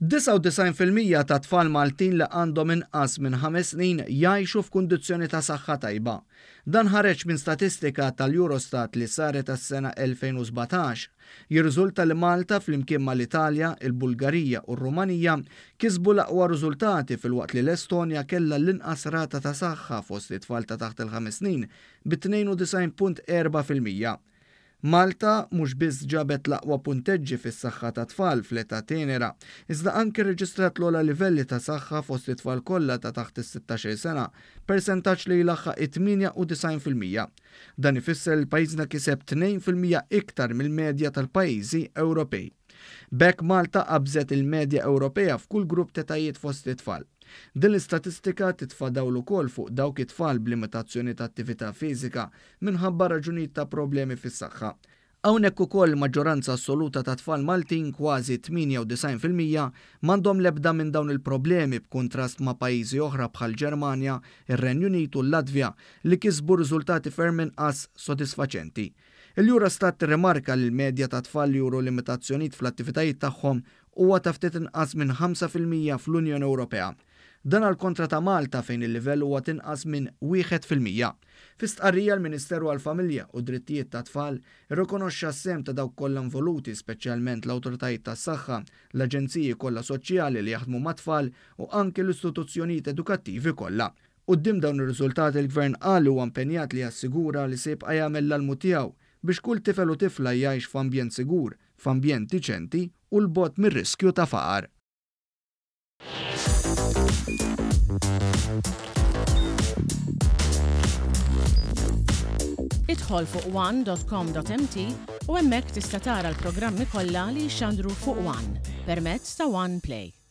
99% ta' tfal Maltin li għandhom inqas minn ħames snin jgħixu f'kundizzjoni ta' saħħa tajba. Dan ħareġ minn statistika tal-Eurostat li saret għas-sena 2017. Jirriżulta li Malta flimkien mal-Italja, il-Bulgarija u r-Rumanija kisbu l-aqwa riżultati filwaqt li l-Estonja kellha l-inqas rata ta' saħħa fost it-tfal ta' taħt il-ħames snin bi 92.4%. Malta mhux biss ġabet l-aqwa punteġġi fis-saħħa tat-tfal fl-età tenera, iżda anki rreġistrat l-ogħla livelli ta' saħħa fost it-tfal kollha ta' taħt is-sittax-il sena, persentaġġ li jlaħħaq it-98%. Dan ifisser li pajjiżna kiseb 2% iktar mill-medja tal-pajjiżi Ewropej. B'hekk Malta qabżet il-medja Ewropea f'kull grupp t'etajiet fost it-tfal. Din l-istatistika titfa' dawl ukoll fuq dawk it-tfal b'limitazzjoni ta' attività fiżika minħabba raġunijiet ta' problemi fis-saħħa. Hawnhekk ukoll maġġoranza assoluta ta' tfal Maltin, kważi 98%, m'għandhom l-ebda minn dawn il-problemi b'kuntrast ma' pajjiżi oħra bħall-Ġermanja, ir-Renju Unit u l-Latvja li kisbu riżultati ferm inqas sodisfaċenti. Il-Eurostat tirrimarka li l-medja ta' tfal li juru limitazzjonijiet fl-attivitajiet tagħhom huwa ta' ftit inqas minn 5% fl-Unjoni Ewropea. Dan għall-kontra ta' Malta fejn il-livell huwa t'inqas minn 1%. Fi stqarrija l-Ministeru għall-Familja u d-Drittijiet tat-Tfal irrikonoxxa s-sehem ta' dawk kollha involuti speċjalment l-awtoritajiet tas-saħħa, l-aġenziji kollha soċjali li jaħdmu mat-tfal u anki l-istituzzjonijiet edukattivi kollha. Quddiem dawn ir-riżultati l-Gvern qal li huwa impenjat li jassigura li se jibqa' jagħmel l-almu tiegħu biex kull tifel u tifla jgħix f'ambjent sigur, f'ambjent diċenti u 'l bogħod mir-riskju ta' faqar. Idħol fuq one.com.mt u hemmhekk tista' tara l-programmi kollha li jixxandru fuq One permezz ta' One Play.